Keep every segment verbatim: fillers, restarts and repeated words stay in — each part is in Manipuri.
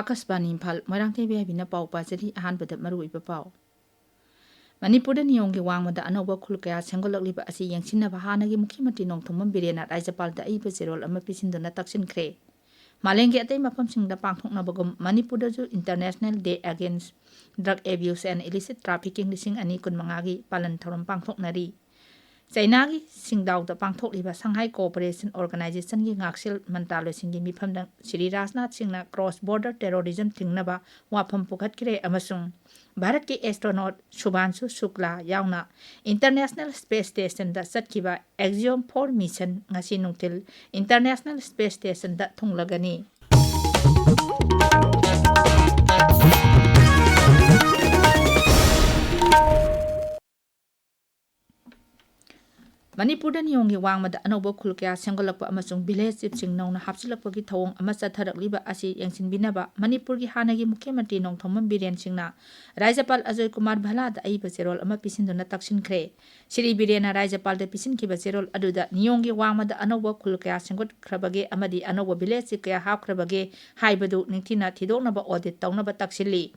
ꯑꯥꯀꯥꯁꯕꯥꯅꯤ ꯏꯝꯐꯥꯜ, ꯃꯣꯏꯔꯥꯡꯊꯦꯝ ꯕꯤ ꯍꯥꯏꯕꯤꯅ ꯄꯥꯎ ꯄꯥꯖꯔꯤ꯫ ꯑꯍꯥꯟꯕꯗ ꯃꯔꯨꯑꯣꯏꯕ ꯄꯥꯎ꯫ ꯃꯅꯤꯄꯨꯔꯗ ꯅꯤꯌꯣꯝꯒꯤ ꯋꯥꯡꯃꯗ ꯑꯅꯧꯕ ꯈꯨꯜ ꯀꯌꯥ ꯁꯦꯝꯒꯠꯂꯛꯂꯤꯕ ꯑꯁꯤ ꯌꯦꯡꯁꯤꯟꯅꯕ ꯍꯥꯟꯅꯒꯤ ꯃꯨꯈ꯭ꯌ ꯃꯟꯇ꯭ꯔꯤ ꯅꯣꯡꯊꯣꯝꯕꯝ ꯕꯤꯔꯦꯟꯅ ꯔꯥꯖ꯭ꯌꯄꯥꯜꯗ ꯑꯏꯕ ꯆꯦꯔꯣꯜ ꯑꯃ ꯄꯤꯁꯤꯟꯗꯨꯅ ꯇꯛꯁꯤꯟꯈ꯭ꯔꯦ꯫ ꯃꯥꯂꯦꯝꯒꯤ ꯑꯇꯩ ꯃꯐꯝꯁꯤꯡꯗ ꯄꯥꯡꯊꯣꯛꯅꯕꯒꯨꯝ ꯃꯅꯤꯄꯨꯔꯗꯁꯨ International Day Against Drug Abuse and Illicit Trafficking ꯂꯤꯁꯤꯡ ꯑꯅꯤ ꯀꯨꯟꯃꯉꯥꯒꯤ ꯄꯥꯂꯟ ꯊꯧꯔꯝ ꯄꯥꯡꯊꯣꯛꯅꯔꯤ꯫ ꯆꯩꯅꯥꯒꯤ ꯁꯤꯡꯗꯥꯎꯗ ꯄꯥꯡꯊꯣꯛꯂꯤꯕ Shanghai Cooperation Organizationꯒꯤ ꯉꯥꯛꯁꯦꯜ ꯃꯟꯇ꯭ꯔꯥꯂꯣꯏꯁꯤꯡꯒꯤ ꯃꯤꯐꯝꯗ ꯁ꯭ꯔꯤ ꯔꯥꯖꯅꯥꯊ ꯁꯤꯡꯅ Cross Border Terrorism ꯊꯤꯡꯅꯕ ꯋꯥꯐꯝ ꯄꯨꯈꯠꯈ꯭ꯔꯦ ꯑꯃꯁꯨꯡ ꯚꯥꯔꯠꯀꯤ astronaut ꯁꯨꯚꯥꯟꯁꯨ ꯁꯨꯛꯂꯥ ꯌꯥꯎꯅ International Space Stationꯗ ꯆꯠꯈꯤꯕ Axiom four mission ꯉꯁꯤ ꯅꯨꯡꯊꯤꯜ International Space Stationꯗ ꯊꯨꯡꯂꯒꯅꯤ꯫ ꯃꯅꯤꯄꯨꯔꯗ ꯅꯤꯌꯣꯝꯒꯤ ꯋꯥꯡꯃꯗ ꯑꯅꯧꯕ ꯈꯨꯜ ꯀꯌꯥ ꯁꯦꯝꯒꯠꯂꯛꯄ ꯑꯃꯁꯨꯡ village chiefꯁꯤꯡ ꯅꯧꯅ ꯍꯥꯞꯆꯤꯜꯂꯛꯄꯒꯤ ꯊꯧꯑꯣꯡ ꯑꯃ ꯆꯠꯊꯔꯛꯂꯤꯕ ꯑꯁꯤ ꯌꯦꯡꯁꯤꯟꯕꯤꯅꯕ ꯃꯅꯤꯄꯨꯔꯒꯤ ꯍꯥꯟꯅꯒꯤ ꯃꯨꯈ꯭ꯌ ꯃꯟꯇ꯭ꯔꯤ ꯅꯣꯡꯊꯣꯝꯕꯝ ꯕꯤꯔꯦꯟ ꯁꯤꯡꯅ ꯔꯥꯖ꯭ꯌꯄꯥꯜ ꯑꯖꯣꯏ ꯀꯨꯃꯥꯔ ꯚꯜꯂꯥꯗ ꯑꯏꯕ ꯆꯦꯔꯣꯜ ꯑꯃ ꯄꯤꯁꯤꯟꯗꯨꯅ ꯇꯛꯁꯤꯟꯈ꯭ꯔꯦ꯫ ꯁ꯭ꯔꯤ ꯕꯤꯔꯦꯟꯅ ꯔꯥꯖ꯭ꯌꯄꯥꯜꯗ ꯄꯤꯁꯤꯟꯈꯤꯕ ꯆꯦꯔꯣꯜ ꯑꯗꯨꯗ ꯅꯤꯌꯣꯝꯒꯤ ꯋꯥꯡꯃꯗ ꯑꯅꯧꯕ ꯈꯨꯜ ꯀꯌꯥ ꯁꯦꯝꯒꯠꯈ꯭ꯔꯕꯒꯦ ꯑꯃꯗꯤ ꯑꯅꯧꯕ village chief ꯀꯌꯥ ꯍꯥꯞꯈ꯭ꯔꯕꯒꯦ ꯍꯥꯏꯕꯗꯨ ꯅꯤꯡꯊꯤꯅ ꯊꯤꯗꯣꯛꯅꯕ audit ꯇꯧꯅꯕ ꯇꯛꯁꯤꯜꯂꯤ꯫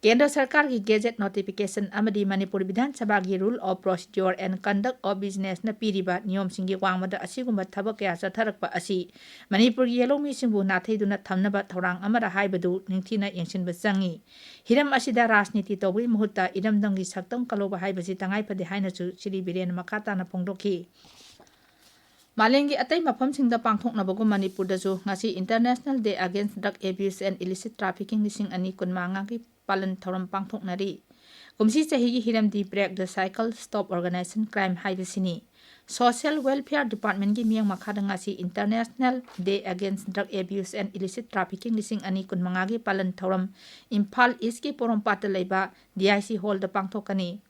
ꯀꯦꯟꯗ꯭ꯔ ꯁꯔꯀꯥꯔꯒꯤ gazette notification ꯑꯃꯗꯤ ꯃꯅꯤꯄꯨꯔ ꯕꯤꯙꯥꯟ ꯁꯚꯥꯒꯤ Rule of Procedure and Conduct of Businessꯅ ꯄꯤꯔꯤꯕ ꯅꯤꯌꯣꯝꯁꯤꯡꯒꯤ ꯋꯥꯡꯃꯗ ꯑꯁꯤꯒꯨꯝꯕ ꯊꯕꯛ ꯀꯌꯥ ꯆꯠꯊꯔꯛꯄ ꯑꯁꯤ ꯃꯅꯤꯄꯨꯔꯒꯤ ꯌꯦꯜꯍꯧꯃꯤꯁꯤꯡꯕꯨ ꯅꯥꯊꯩꯗꯨꯅ ꯊꯝꯅꯕ ꯊꯧꯔꯥꯡ ꯑꯃꯔ ꯍꯥꯏꯕꯗꯨ ꯅꯤꯡꯊꯤꯅ ꯌꯦꯡꯁꯤꯟꯕ ꯆꯪꯏ꯫ ꯍꯤꯔꯝ ꯑꯁꯤꯗ ꯔꯥꯖꯅꯤꯇꯤ ꯇꯧꯕꯒꯤ ꯃꯍꯨꯠꯇ ꯏꯔꯝꯗꯝꯒꯤ ꯁꯛꯇꯝ ꯀꯜꯍꯧꯕ ꯍꯥꯏꯕꯁꯤ ꯇꯉꯥꯏ ꯐꯗꯦ ꯍꯥꯏꯅꯁꯨ ꯁ꯭ꯔꯤ ꯕꯤꯔꯦꯟꯅ ꯃꯈꯥ ꯇꯥꯅ ꯐꯣꯡꯗꯣꯛꯈꯤ꯫ ꯃꯥꯂꯦꯝꯒꯤ ꯑꯇꯩ ꯃꯐꯝꯁꯤꯡꯗ ꯄꯥꯡꯊꯣꯛꯅꯕꯒꯨꯝ ꯃꯅꯤꯄꯨꯔꯗꯁꯨ ꯉꯁꯤ International Day Against Drug Abuse and Illicit Trafficking ꯂꯤꯁꯤꯡ ꯑꯅꯤ ꯀꯨꯟꯃꯉꯥꯒꯤ ꯄꯥꯂꯟ ꯊꯧꯔꯝ ꯄꯥꯡꯊꯣꯛꯅꯔꯤ꯫ ꯀꯨꯝꯁꯤ ꯆꯍꯤꯒꯤ ꯍꯤꯔꯝꯗꯤ Break the Cycle, Stop Organized Crime ꯍꯥꯏꯕꯁꯤꯅꯤ꯫ Social Welfare Departmentꯀꯤ ꯃꯤꯠꯌꯦꯡ ꯃꯈꯥꯗ ꯉꯁꯤ International Day Against Drug Abuse and Illicit Trafficking ꯂꯤꯁꯤꯡ ꯑꯅꯤ ꯀꯨꯟꯃꯉꯥꯒꯤ ꯄꯥꯂꯟ ꯊꯧꯔꯝ ꯏꯝꯐꯥꯜ Eastꯀꯤ ꯄꯣꯔꯣꯝꯄꯥꯠꯇ ꯂꯩꯕ D I C hallꯗ ꯄꯥꯡꯊꯣꯛꯀꯅꯤ꯫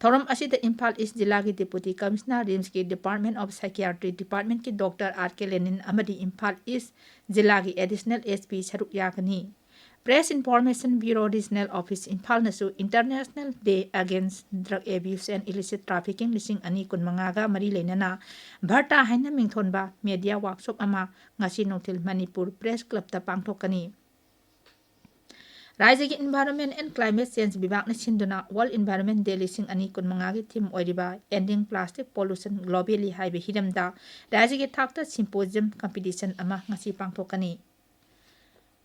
ꯊꯧꯔꯝ ꯑꯁꯤꯗ ꯏꯝꯐꯥꯜ East ꯖꯤꯂꯥꯒꯤ Deputy Commissioner, RIMSꯀꯤ Department of Psychiatry Departmentꯀꯤ Doctor R K Lenin ꯑꯃꯗꯤ ꯏꯝꯐꯥꯜ East ꯖꯤꯂꯥꯒꯤ Additional S P ꯁꯔꯨꯛ ꯌꯥꯒꯅꯤ꯫ Press Information Bureau Regional Office ꯏꯝꯐꯥꯜꯅꯁꯨ International Day Against Drug Abuse and Illicit Trafficking ꯂꯤꯁꯤꯡ ꯑꯅꯤ ꯀꯨꯟꯃꯉꯥꯒ ꯃꯔꯤ ꯂꯩꯅꯅ ꯚꯥꯔꯇꯥ ꯍꯥꯏꯅ ꯃꯤꯡꯊꯣꯟꯕ media workshop ꯑꯃ ꯉꯁꯤ ꯅꯨꯡꯊꯤꯜ ꯃꯅꯤꯄꯨꯔ Press Clubꯇ ꯄꯥꯡꯊꯣꯛꯀꯅꯤ꯫ ꯔꯥꯖ꯭ꯌꯒꯤ Environment and Climate Change ꯕꯤꯚꯥꯒꯅ ꯁꯤꯟꯗꯨꯅ World Environment Day ꯂꯤꯁꯤꯡ ꯑꯅꯤ ꯀꯨꯟꯃꯉꯥꯒꯤ theme ꯑꯣꯏꯔꯤꯕ Ending Plastic Pollution Globally ꯍꯥꯏꯕ ꯍꯤꯔꯝꯗ ꯔꯥꯖ꯭ꯌꯒꯤ ꯊꯥꯛꯇ symposium competition ꯑꯃ ꯉꯁꯤ ꯄꯥꯡꯊꯣꯛꯀꯅꯤ꯫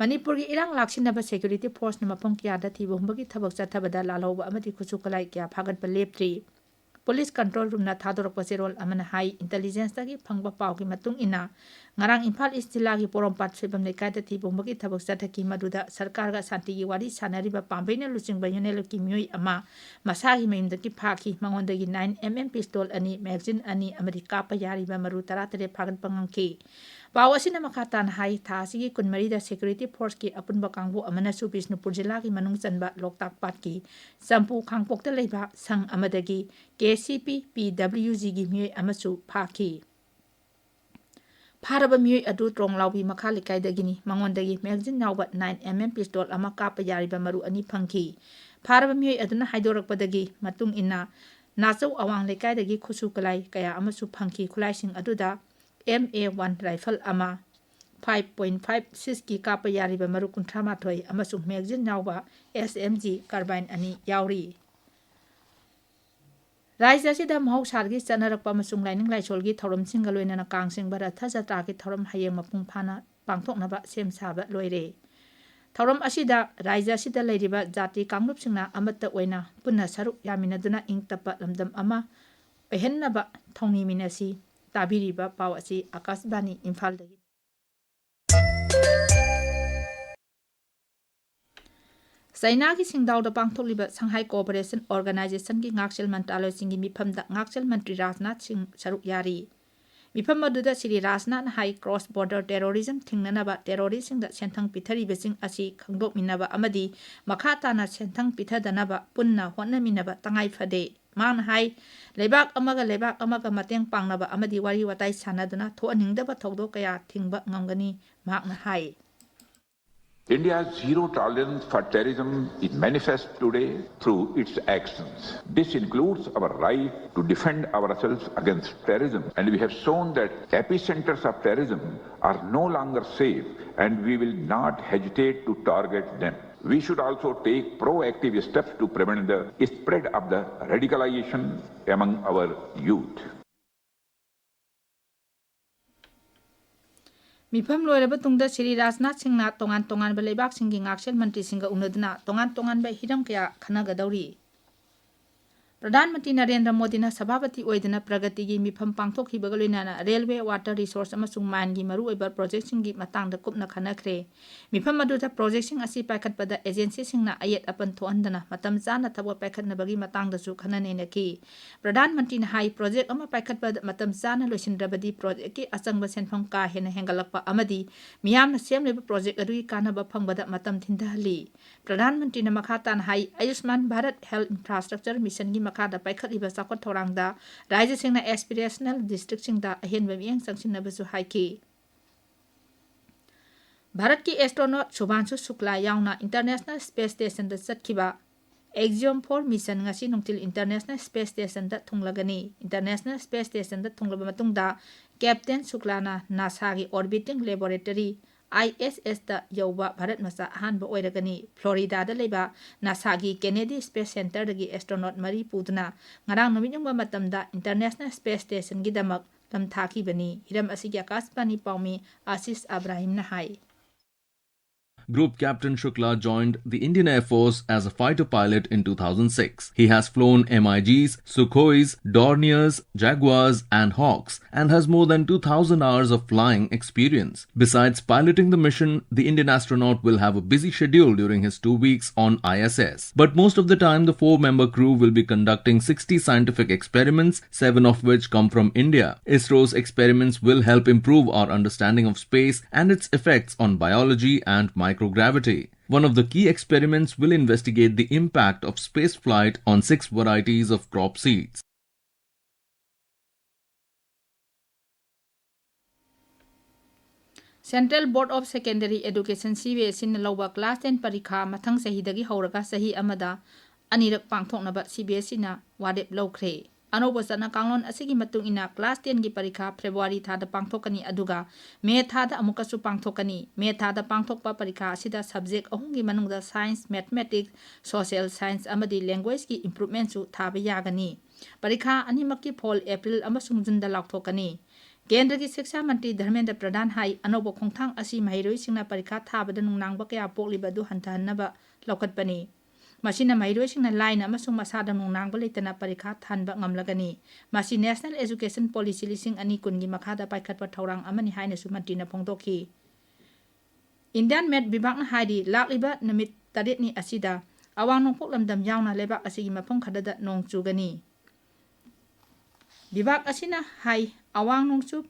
ꯃꯅꯤꯄꯨꯔꯒꯤ ꯏꯔꯥꯡ ꯂꯥꯛꯁꯤꯟꯅꯕ security forceꯅ ꯃꯐꯝ ꯀꯌꯥꯗ ꯊꯤꯕ ꯍꯨꯝꯕꯒꯤ ꯊꯕꯛ ꯆꯠꯊꯕꯗ ꯂꯥꯜꯍꯧꯕ ꯑꯃꯗꯤ ꯈꯨꯠꯁꯨ ꯈꯨꯠꯂꯥꯏ ꯀꯌꯥ ꯐꯥꯒꯠꯄ ꯂꯦꯞꯇ꯭ꯔꯤ꯫ Police Control Roomꯅ ꯊꯥꯗꯣꯔꯛꯄ ꯆꯦꯔꯣꯜ ꯑꯃꯅ ꯍꯥꯏ, intelligenceꯇꯒꯤ ꯐꯪꯕ ꯄꯥꯎꯒꯤ ꯃꯇꯨꯡ ꯏꯟꯅ, ꯉꯔꯥꯡ ꯏꯝꯐꯥꯜ East ꯖꯤꯂꯥꯒꯤ ꯄꯣꯔꯣꯝꯄꯥꯠ ꯁꯣꯏꯕꯝ ꯂꯩꯀꯥꯏꯗ ꯊꯤꯕ ꯍꯨꯝꯕꯒꯤ ꯊꯕꯛ ꯆꯠꯊꯈꯤ꯫ ꯃꯗꯨꯗ ꯁꯔꯀꯥꯔꯒ ꯁꯥꯟꯇꯤꯒꯤ ꯋꯥꯔꯤ ꯁꯥꯟꯅꯔꯤꯕ ꯄꯥꯝꯕꯩꯅ ꯂꯨꯆꯤꯡꯕ UNLFꯀꯤ ꯃꯤꯑꯣꯏ ꯑꯃ ꯃꯁꯥꯒꯤ ꯃꯌꯨꯝꯗꯒꯤ ꯐꯥꯈꯤ꯫ ꯃꯉꯣꯟꯗꯒꯤ nine MM pistol ꯑꯅꯤ, magazine ꯑꯅꯤ ꯑꯃꯗꯤ ꯀꯥꯞꯄ ꯌꯥꯔꯤꯕ ꯃꯔꯨ ꯇꯔꯥꯇꯔꯦꯠ ꯐꯥꯒꯠꯄ ꯉꯝꯈꯤ꯫ ꯄꯥꯎ ꯑꯁꯤꯅ ꯃꯈꯥ ꯇꯥꯅ ꯍꯥꯏ, ꯊꯥ ꯑꯁꯤꯒꯤ ꯀꯨꯟꯃꯔꯤꯗ security forceꯀꯤ ꯑꯄꯨꯟꯕ ꯀꯥꯡꯕꯨ ꯑꯃꯅꯁꯨ ꯕꯤꯁꯅꯨꯄꯨꯔ ꯖꯤꯂꯥꯒꯤ ꯃꯅꯨꯡ ꯆꯟꯕ ꯂꯣꯛꯇꯥꯛ ꯄꯥꯠꯀꯤ ꯆꯝꯄꯨ ꯈꯥꯡꯄꯣꯛꯇ ꯂꯩꯕ ꯁꯪ ꯑꯃꯗꯒꯤ KCP PWGꯒꯤ ꯃꯤꯑꯣꯏ ꯑꯃꯁꯨ ꯐꯥꯈꯤ꯫ ꯐꯥꯔꯕ ꯃꯤꯑꯣꯏ ꯑꯗꯨ ꯇ꯭ꯔꯣꯡꯂꯥꯎꯕꯤ ꯃꯈꯥ ꯂꯩꯀꯥꯏꯗꯒꯤꯅꯤ꯫ ꯃꯉꯣꯟꯗꯒꯤ magazine ꯌꯥꯎꯕ nine MM pistol ꯑꯃ ꯀꯥꯞꯄ ꯌꯥꯔꯤꯕ ꯃꯔꯨ ꯑꯅꯤ ꯐꯪꯈꯤ꯫ ꯐꯥꯔꯕ ꯃꯤꯑꯣꯏ ꯑꯗꯨꯅ ꯍꯥꯏꯗꯣꯔꯛꯄꯗꯒꯤ ꯃꯇꯨꯡ ꯏꯟꯅ, ꯅꯥꯆꯧ ꯑꯋꯥꯡ ꯂꯩꯀꯥꯏꯗꯒꯤ ꯈꯨꯠꯁꯨ ꯈꯨꯠꯂꯥꯏ ꯀꯌꯥ ꯑꯃꯁꯨ ꯐꯪꯈꯤ꯫ ꯈꯨꯠꯂꯥꯏꯁꯤꯡ ꯑꯗꯨꯗ MA one rifle ꯑꯃ, five point five sixꯀꯤ ꯀꯥꯞꯄ ꯌꯥꯔꯤꯕ ꯃꯔꯨ ꯀꯨꯟꯊ꯭ꯔꯥ ꯃꯥꯊꯣꯏ ꯑꯃꯁꯨꯡ magazine ꯌꯥꯎꯕ SMG carbine ꯑꯅꯤ ꯌꯥꯎꯔꯤ꯫ ꯔꯥꯖ꯭ꯌ ꯑꯁꯤꯗ ꯃꯍꯧꯁꯥꯗꯒꯤ ꯆꯠꯅꯔꯛꯄ ꯑꯃꯁꯨꯡ ꯂꯥꯏꯅꯤꯡ ꯂꯥꯏꯁꯣꯜꯒꯤ ꯊꯧꯔꯝꯁꯤꯡꯒ ꯂꯣꯏꯅꯅ ꯀꯥꯡ ꯆꯤꯡꯕ ꯔꯊ ꯖꯇ꯭ꯔꯥꯒꯤ ꯊꯧꯔꯝ ꯍꯌꯦꯡ ꯃꯄꯨꯡ ꯐꯥꯅ ꯄꯥꯡꯊꯣꯛꯅꯕ ꯁꯦꯝ ꯁꯥꯕ ꯂꯣꯏꯔꯦ꯫ ꯊꯧꯔꯝ ꯑꯁꯤꯗ ꯔꯥꯖ꯭ꯌ ꯑꯁꯤꯗ ꯂꯩꯔꯤꯕ ꯖꯥꯇꯤ ꯀꯥꯡꯂꯨꯞꯁꯤꯡꯅ ꯑꯃꯠꯇ ꯑꯣꯏꯅ ꯄꯨꯟꯅ ꯁꯔꯨꯛ ꯌꯥꯃꯤꯟꯅꯗꯨꯅ ꯏꯪ ꯇꯞꯄ ꯂꯝꯗꯝ ꯑꯃ ꯑꯣꯏꯍꯟꯅꯕ ꯊꯧꯅꯤꯃꯤꯟꯅꯁꯤ꯫ ꯇꯥꯕꯤꯔꯤꯕ ꯄꯥꯎ ꯑꯁꯤ ꯑꯀꯥꯁꯕꯥꯅꯤ ꯏꯝꯐꯥꯜꯗꯒꯤꯅꯤ꯫ ꯆꯩꯅꯥꯒꯤ ꯁꯤꯡꯗꯥꯎꯗ ꯄꯥꯡꯊꯣꯛꯂꯤꯕ Shanghai Cooperation Organizationꯒꯤ ꯉꯥꯛꯁꯦꯜ ꯃꯟꯇ꯭ꯔꯥꯂꯣꯏꯁꯤꯡꯒꯤ ꯃꯤꯐꯝꯗ ꯉꯥꯛꯁꯦꯜ ꯃꯟꯇ꯭ꯔꯤ ꯔꯥꯖꯅꯥꯊ ꯁꯤꯡ ꯁꯔꯨꯛ ꯌꯥꯔꯤ꯫ ꯃꯤꯐꯝ ꯑꯗꯨꯗ ꯁ꯭ꯔꯤ ꯔꯥꯖꯅꯥꯊꯅ ꯍꯥꯏ, cross border terrorism ꯊꯤꯡꯅꯅꯕ terroristꯁꯤꯡꯗ ꯁꯦꯟꯊꯪ ꯄꯤꯊꯔꯤꯕꯁꯤꯡ ꯑꯁꯤ ꯈꯪꯗꯣꯛꯃꯤꯟꯅꯕ ꯑꯃꯗꯤ ꯃꯈꯥ ꯇꯥꯅ ꯁꯦꯟꯊꯪ ꯄꯤꯊꯗꯅꯕ ꯄꯨꯟꯅ ꯍꯣꯠꯅꯃꯤꯟꯅꯕ ꯇꯉꯥꯏ ꯐꯗꯦ꯫ ꯃꯍꯥꯛꯅ ꯍꯥꯏ, ꯂꯩꯕꯥꯛ ꯑꯃꯒ ꯂꯩꯕꯥꯛ ꯑꯃꯒ ꯃꯇꯦꯡ ꯄꯥꯡꯅꯕ ꯑꯃꯗꯤ ꯋꯥꯔꯤ ꯋꯥꯇꯥꯏ ꯁꯥꯟꯅꯗꯨꯅ ꯊꯣꯛꯍꯟꯅꯤꯡꯗꯕ ꯊꯧꯗꯣꯛ ꯀꯌꯥ ꯊꯤꯡꯕ ꯉꯝꯒꯅꯤ, ꯃꯍꯥꯛꯅ ꯍꯥꯏ꯫ India's zero tolerance for terrorism is manifest today through its actions. This includes our right to defend ourselves against terrorism, and we have shown that epicenters of terrorism are no longer safe, and we will not hesitate to target them. We should also take proactive steps to prevent the spread of the radicalization among our youth. ꯃꯤꯐꯝ ꯂꯣꯏꯔꯕ ꯇꯨꯡꯗ ꯁ꯭ꯔꯤ ꯔꯥꯖꯅꯥꯊ ꯁꯤꯡꯅ ꯇꯣꯉꯥꯟ ꯇꯣꯉꯥꯟꯕ ꯂꯩꯕꯥꯛꯁꯤꯡꯒꯤ ꯉꯥꯛꯁꯦꯜ ꯃꯟꯇ꯭ꯔꯤꯁꯤꯡꯒ ꯎꯅꯗꯨꯅ ꯇꯣꯉꯥꯟ ꯇꯣꯉꯥꯟꯕ ꯍꯤꯔꯝ ꯀꯌꯥ ꯈꯟꯅꯒꯗꯧꯔꯤ꯫ ꯄ꯭ꯔꯙꯥꯟ ꯃꯟꯇ꯭ꯔꯤ ꯅꯔꯦꯟꯗ꯭ꯔ ꯃꯣꯗꯤꯅ ꯁꯚꯥꯄꯇꯤ ꯑꯣꯏꯗꯨꯅ ꯄ꯭ꯔꯒꯇꯤꯒꯤ ꯃꯤꯐꯝ ꯄꯥꯡꯊꯣꯛꯈꯤꯕꯒ ꯂꯣꯏꯅꯅ ꯔꯦꯜꯋꯦ, ꯋꯥꯇꯔ ꯔꯤꯁꯣꯔꯁ ꯑꯃꯁꯨꯡ ꯃꯥꯏꯟꯒꯤ ꯃꯔꯨꯑꯣꯏꯕ ꯄ꯭ꯔꯣꯖꯦꯛꯁꯤꯡꯒꯤ ꯃꯇꯥꯡꯗ ꯀꯨꯞꯅ ꯈꯟꯅꯈ꯭ꯔꯦ꯫ ꯃꯤꯐꯝ ꯑꯗꯨꯗ ꯄ꯭ꯔꯣꯖꯦꯛꯁꯤꯡ ꯑꯁꯤ ꯄꯥꯏꯈꯠꯄꯗ ꯑꯦꯖꯦꯟꯁꯤꯁꯤꯡꯅ ꯑꯌꯦꯠ ꯑꯄꯟ ꯊꯣꯛꯍꯟꯗꯅ ꯃꯇꯝ ꯆꯥꯅ ꯊꯕꯛ ꯄꯥꯏꯈꯠꯅꯕꯒꯤ ꯃꯇꯥꯡꯗꯁꯨ ꯈꯟꯅ ꯅꯩꯅꯈꯤ꯫ ꯄ꯭ꯔꯙꯥꯟ ꯃꯟꯇ꯭ꯔꯤꯅ ꯍꯥꯏ, ꯄ꯭ꯔꯣꯖꯦꯛ ꯑꯃ ꯄꯥꯏꯈꯠꯄꯗ ꯃꯇꯝ ꯆꯥꯅ ꯂꯣꯏꯁꯤꯟꯗ꯭ꯔꯕꯗꯤ ꯄ꯭ꯔꯣꯖꯦꯛꯀꯤ ꯑꯆꯪꯕ ꯁꯦꯟꯐꯝ ꯀꯥ ꯍꯦꯟꯅ ꯍꯦꯟꯒꯠꯂꯛꯄ ꯑꯃꯗꯤ ꯃꯤꯌꯥꯝꯅ ꯁꯦꯝꯂꯤꯕ ꯄ꯭ꯔꯣꯖꯦꯛ ꯑꯗꯨꯒꯤ ꯀꯥꯟꯅꯕ ꯐꯪꯕꯗ ꯃꯇꯝ ꯊꯤꯟꯊꯍꯜꯂꯤ꯫ ꯄ꯭ꯔꯙꯥꯟ ꯃꯟꯇ꯭ꯔꯤꯅ ꯃꯈꯥ ꯇꯥꯅ ꯍꯥꯏ, ꯑꯌꯨꯁꯃꯥꯟ ꯚꯥꯔꯠ ꯍꯦꯜꯊ ꯏꯟꯐ꯭ꯔꯥꯁ꯭ꯇ꯭ꯔꯛꯆꯔ ꯃꯤꯁꯟꯒꯤ ꯃꯈꯥꯗ ꯄꯥꯏꯈꯠꯂꯤꯕ ꯆꯥꯎꯈꯠ ꯊꯧꯔꯥꯡꯗ ꯔꯥꯖ꯭ꯌꯁꯤꯡꯅ ꯑꯦꯁꯄꯤꯔꯦꯁꯅꯦꯜ ꯗꯤꯁꯇ꯭ꯔꯤꯛꯁꯤꯡꯗ ꯑꯍꯦꯟꯕ ꯃꯤꯠꯌꯦꯡ ꯆꯪꯁꯤꯟꯅꯕꯁꯨ ꯍꯥꯏꯈꯤ꯫ ꯚꯥꯔꯠꯀꯤ ꯑꯦꯁꯇ꯭ꯔꯣꯅꯣꯠ ꯁꯨꯚꯥꯟꯁꯨ ꯁꯨꯛꯂꯥ ꯌꯥꯎꯅ ꯏꯟꯇꯔꯅꯦꯁꯅꯦꯜ ꯁ꯭ꯄꯦꯁ ꯁ꯭ꯇꯦꯁꯟꯗ ꯆꯠꯈꯤꯕ ꯑꯦꯛꯖꯤꯌꯣꯝ ꯐꯣꯔ ꯃꯤꯁꯟ ꯉꯁꯤ ꯅꯨꯡꯊꯤꯜ ꯏꯟꯇꯔꯅꯦꯁꯅꯦꯜ ꯁ꯭ꯄꯦꯁ ꯁ꯭ꯇꯦꯁꯟꯗ ꯊꯨꯡꯂꯒꯅꯤ꯫ ꯏꯟꯇꯔꯅꯦꯁꯅꯦꯜ ꯁ꯭ꯄꯦꯁ ꯁ꯭ꯇꯦꯁꯟꯗ ꯊꯨꯡꯂꯕ ꯃꯇꯨꯡꯗ ꯀꯦꯞꯇꯦꯟ ꯁꯨꯛꯂꯥꯅ ꯅꯥꯁꯥꯒꯤ ꯑꯣꯔꯕꯤꯇꯤꯡ ꯂꯦꯕꯣꯔꯦꯇꯔꯤ, ꯑꯥꯏ ꯑꯦꯁ ꯑꯦꯁꯇ ꯌꯧꯕ ꯚꯥꯔꯠ ꯃꯆꯥ ꯑꯍꯥꯟꯕ ꯑꯣꯏꯔꯒꯅꯤ꯫ ꯐ꯭ꯂꯣꯔꯤꯗꯥꯗ ꯂꯩꯕ ꯅꯥꯁꯥꯒꯤ ꯀꯦꯅꯦꯗꯤ ꯁ꯭ꯄꯦꯁ ꯁꯦꯟꯇꯔꯗꯒꯤ ꯑꯦꯁꯇ꯭ꯔꯣꯅꯣꯠ ꯃꯔꯤ ꯄꯨꯗꯨꯅ ꯉꯔꯥꯡ ꯅꯨꯃꯤꯠ ꯌꯨꯡꯕ ꯃꯇꯝꯗ ꯏꯟꯇꯔꯅꯦꯁꯅꯦꯜ ꯁ꯭ꯄꯦꯁ ꯁ꯭ꯇꯦꯁꯟꯒꯤꯗꯃꯛ ꯂꯝ ꯊꯥꯈꯤꯕꯅꯤ꯫ ꯍꯤꯔꯝ ꯑꯁꯤꯒꯤ ꯑꯀꯥꯁꯕꯥꯅꯤ ꯄꯥꯎꯃꯤ ꯑꯥꯁꯤꯁ ꯑꯕ꯭ꯔꯥꯍꯤꯝꯅ ꯍꯥꯏ꯫ Group Captain Shukla joined the Indian Air Force as a fighter pilot in two thousand six. He has flown M I Gs, Sukhois, Dorniers, Jaguars, and Hawks, and has more than two thousand hours of flying experience. Besides piloting the mission, the Indian astronaut will have a busy schedule during his two weeks on I S S. But most of the time, the four member crew will be conducting sixty scientific experiments, seven of which come from India. ISRO's experiments will help improve our understanding of space and its effects on biology and microgravity. One of the key experiments will investigate the impact of spaceflight on six varieties of crop seeds. Central Board of Secondary Education, C B S E ꯅ ꯂꯧꯕ class ten ꯄꯔꯤꯈꯥ ꯃꯊꯪ ꯆꯍꯤꯗꯒꯤ ꯍꯧꯔꯒ ꯆꯍꯤ ꯑꯃꯗ ꯑꯅꯤꯔꯛ ꯄꯥꯡꯊꯣꯛꯅꯕ C B S E ꯅ ꯋꯥꯔꯦꯞ ꯂꯧꯈ꯭ꯔꯦ꯫ ꯑꯅꯧꯕ ꯆꯠꯅ ꯀꯥꯡꯂꯣꯟ ꯑꯁꯤꯒꯤ ꯃꯇꯨꯡ ꯏꯟꯅ class ten ꯒꯤ ꯄꯔꯤꯈꯥ February ꯊꯥꯗ ꯄꯥꯡꯊꯣꯛꯀꯅꯤ, ꯑꯗꯨꯒ May ꯊꯥꯗ ꯑꯃꯨꯛꯀꯁꯨ ꯄꯥꯡꯊꯣꯛꯀꯅꯤ꯫ May ꯊꯥꯗ ꯄꯥꯡꯊꯣꯛꯄ ꯄꯔꯤꯈꯥ ꯑꯁꯤꯗ subject ꯑꯍꯨꯝꯒꯤ ꯃꯅꯨꯡꯗ Science, Mathematics, Social Science ꯑꯃꯗꯤ Language ꯀꯤ improvement ꯁꯨ ꯊꯥꯕ ꯌꯥꯒꯅꯤ꯫ ꯄꯔꯤꯈꯥ ꯑꯅꯤꯃꯛꯀꯤ ꯐꯣꯜ April ꯑꯃꯁꯨꯡ June ꯗ ꯂꯥꯎꯊꯣꯛꯀꯅꯤ꯫ ꯀꯦꯟꯗ꯭ꯔꯒꯤ ꯁꯤꯛꯁꯥ ꯃꯟꯇ꯭ꯔꯤ ꯙꯔꯃꯦꯟꯗ꯭ꯔ ꯄ꯭ꯔꯙꯥꯟ ꯍꯥꯏ, ꯑꯅꯧꯕ ꯈꯣꯡꯊꯥꯡ ꯑꯁꯤ ꯃꯍꯩꯔꯣꯏꯁꯤꯡꯅ ꯄꯔꯤꯈꯥ ꯊꯥꯕꯗ ꯅꯨꯡꯅꯥꯡꯕ ꯀꯌꯥ ꯄꯣꯛꯂꯤꯕ ꯑꯗꯨ ꯍꯟꯊꯍꯟꯅꯕ ꯂꯧꯈꯠꯄꯅꯤ꯫ ꯃꯁꯤꯅ ꯃꯍꯩꯔꯣꯏꯁꯤꯡꯅ ꯂꯥꯏꯅ ꯑꯃꯁꯨꯡ ꯃꯁꯥꯗ ꯅꯨꯡꯅꯥꯡꯕ ꯂꯩꯇꯅ ꯄꯔꯤꯈꯥ ꯊꯥꯍꯟꯕ ꯉꯝꯂꯒꯅꯤ꯫ ꯃꯁꯤ National Education Policy ꯂꯤꯁꯤꯡ ꯑꯅꯤ ꯀꯨꯟꯒꯤ ꯃꯈꯥꯗ ꯄꯥꯏꯈꯠꯄ ꯊꯧꯔꯥꯡ ꯑꯃꯅꯤ ꯍꯥꯏꯅꯁꯨ ꯃꯟꯇ꯭ꯔꯤꯅ ꯐꯣꯡꯗꯣꯛꯈꯤ꯫ Indian Met ꯚꯤꯚꯥꯛꯅ ꯍꯥꯏꯔꯤ, ꯂꯥꯛꯂꯤꯕ ꯅꯨꯃꯤꯠ ꯇꯔꯦꯠꯅꯤ ꯑꯁꯤꯗ ꯑꯋꯥꯡ ꯅꯣꯡꯄꯣꯛ ꯂꯝꯗꯝ ꯌꯥꯎꯅ ꯂꯩꯕꯥꯛ ꯑꯁꯤꯒꯤ ꯃꯐꯝ ꯈꯔꯗ ꯅꯣꯡ ꯆꯨꯒꯅꯤ꯫ ꯚꯤꯚꯥꯛ ꯑꯁꯤꯅ ꯍꯥꯏ, ꯑꯋꯥꯡ ꯅꯣꯡꯆꯨꯞ,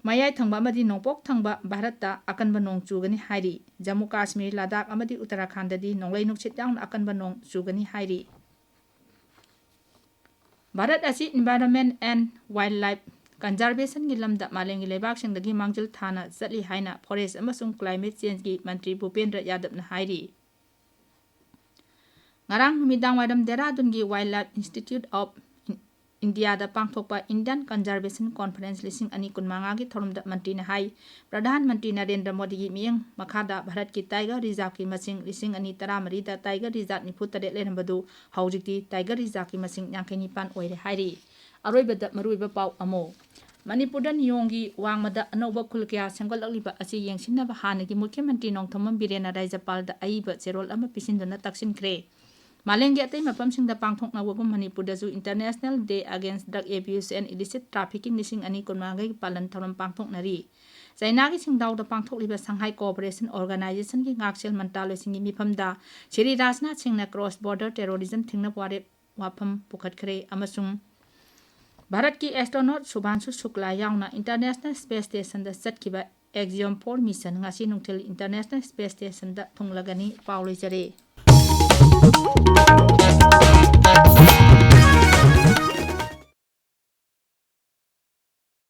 ꯃꯌꯥꯏ ꯊꯪꯕ ꯑꯃꯗꯤ ꯅꯣꯡꯄꯣꯛ ꯊꯪꯕ ꯚꯥꯔꯠꯇ ꯑꯀꯟꯕ ꯅꯣꯡ ꯆꯨꯒꯅꯤ ꯍꯥꯏꯔꯤ꯫ ꯖꯝꯃꯨ ꯀꯥꯁꯃꯤꯔ, ꯂꯗꯥꯈ ꯑꯃꯗꯤ ꯎꯠꯇꯔꯥꯈꯟꯗꯗꯤ ꯅꯣꯡꯂꯩ ꯅꯨꯡꯁꯤꯠ ꯌꯥꯎꯅ ꯑꯀꯟꯕ ꯅꯣꯡ ꯆꯨꯒꯅꯤ ꯍꯥꯏꯔꯤ꯫ ꯚꯥꯔꯠ ꯑꯁꯤ Environment and Wildlife Conservation ꯒꯤ ꯂꯝꯗ ꯃꯥꯂꯦꯝꯒꯤ ꯂꯩꯕꯥꯛꯁꯤꯡꯗꯒꯤ ꯃꯥꯡꯖꯤꯜ ꯊꯥꯅ ꯆꯠꯂꯤ ꯍꯥꯏꯅ Forest ꯑꯃꯁꯨꯡ Climate Change ꯒꯤ ꯃꯟꯇ꯭ꯔꯤ ꯚꯨꯄꯦꯟꯗ꯭ꯔ ꯌꯥꯗꯕꯅ ꯍꯥꯏꯔꯤ꯫ ꯉꯔꯥꯡ ꯅꯨꯃꯤꯗꯥꯡ ꯋꯥꯏꯔꯝ ꯗꯦꯍꯔꯥꯗꯨꯟꯒꯤ Wildlife Institute of India ꯗ ꯄꯥꯡꯊꯣꯛꯄ Indian Conservation Conference ꯂꯤꯁꯤꯡ ꯑꯅꯤ ꯀꯨꯟꯃꯉꯥꯒꯤ ꯊꯧꯔꯝꯗ ꯃꯟꯇ꯭ꯔꯤꯅ ꯍꯥꯏ, ꯄ꯭ꯔꯙꯥꯟ ꯃꯟꯇ꯭ꯔꯤ ꯅꯔꯦꯟꯗ꯭ꯔ ꯃꯣꯗꯤꯒꯤ ꯃꯤꯠꯌꯦꯡ ꯃꯈꯥꯗ ꯚꯥꯔꯠꯀꯤ Tiger Reserve ꯀꯤ ꯃꯁꯤꯡ ꯂꯤꯁꯤꯡ ꯑꯅꯤ ꯇꯔꯥꯃꯔꯤꯗ Tiger Reserve ꯅꯤꯐꯨ ꯇꯔꯦꯠ ꯂꯩꯔꯝꯕꯗꯨ ꯍꯧꯖꯤꯛꯇꯤ Tiger Reserve ꯀꯤ ꯃꯁꯤꯡ ꯌꯥꯡꯈꯩ ꯅꯤꯄꯥꯟ ꯑꯣꯏꯔꯦ ꯍꯥꯏꯔꯤ꯫ ꯑꯔꯣꯏꯕꯗ ꯃꯔꯨꯑꯣꯏꯕ ꯄꯥꯎ ꯑꯃꯨꯛ꯫ ꯃꯅꯤꯄꯨꯔꯗ ꯅꯤꯌꯣꯝꯒꯤ ꯋꯥꯡꯃꯗ ꯑꯅꯧꯕ ꯈꯨꯜ ꯀꯌꯥ ꯁꯦꯝꯒꯠꯂꯛꯂꯤꯕ ꯑꯁꯤ ꯌꯦꯡꯁꯤꯟꯅꯕ ꯍꯥꯟꯅꯒꯤ ꯃꯨꯈ꯭ꯌ ꯃꯟꯇ꯭ꯔꯤ ꯅꯣꯡꯊꯣꯝꯕꯝ ꯕꯤꯔꯦꯟꯅ ꯔꯥꯖ꯭ꯌꯄꯥꯜꯗ ꯑꯏꯕ ꯆꯦꯔꯣꯜ ꯑꯃ ꯄꯤꯁꯤꯟꯗꯨꯅ ꯇꯛꯁꯤꯟꯈ꯭ꯔꯦ꯫ ꯃꯥꯂꯦꯝꯒꯤ ꯑꯇꯩ ꯃꯐꯝꯁꯤꯡꯗ ꯄꯥꯡꯊꯣꯛꯅꯕꯒꯨꯝ ꯃꯅꯤꯄꯨꯔꯗꯁꯨ International Day Against Drug Abuse and Illicit Trafficking ꯂꯤꯁꯤꯡ ꯑꯅꯤ ꯀꯨꯟꯃꯉꯥꯒꯤ ꯄꯥꯂꯟ ꯊꯧꯔꯝ ꯄꯥꯡꯊꯣꯛꯅꯔꯤ꯫ ꯆꯥꯏꯅꯥꯒꯤ ꯁꯤꯡꯗꯥꯎꯗ ꯄꯥꯡꯊꯣꯛꯂꯤꯕ Shanghai Cooperation Organization ꯒꯤ ꯉꯥꯛꯁꯦꯜ ꯃꯟꯇ꯭ꯔꯥꯂꯣꯏꯁꯤꯡꯒꯤ ꯃꯤꯐꯝꯗ ꯁ꯭ꯔꯤ ꯔꯥꯖꯅꯥꯊ ꯁꯤꯡꯅ cross border terrorism ꯊꯤꯡꯅꯕ ꯋꯥꯔꯦꯞ ꯋꯥꯐꯝ ꯄꯨꯈꯠꯈ꯭ꯔꯦ ꯑꯃꯁꯨꯡ ꯚꯥꯔꯠꯀꯤ astronaut ꯁꯨꯚꯥꯟꯁꯨ ꯁꯨꯛꯂꯥ ꯌꯥꯎꯅ International Space Station ꯗ ꯆꯠꯈꯤꯕ Axiom four mission ꯉꯁꯤ ꯅꯨꯡꯊꯤꯜ International Space Station ꯗ ꯊꯨꯡꯂꯒꯅꯤ꯫ ꯄꯥꯎ ꯂꯣꯏꯖꯔꯦ꯫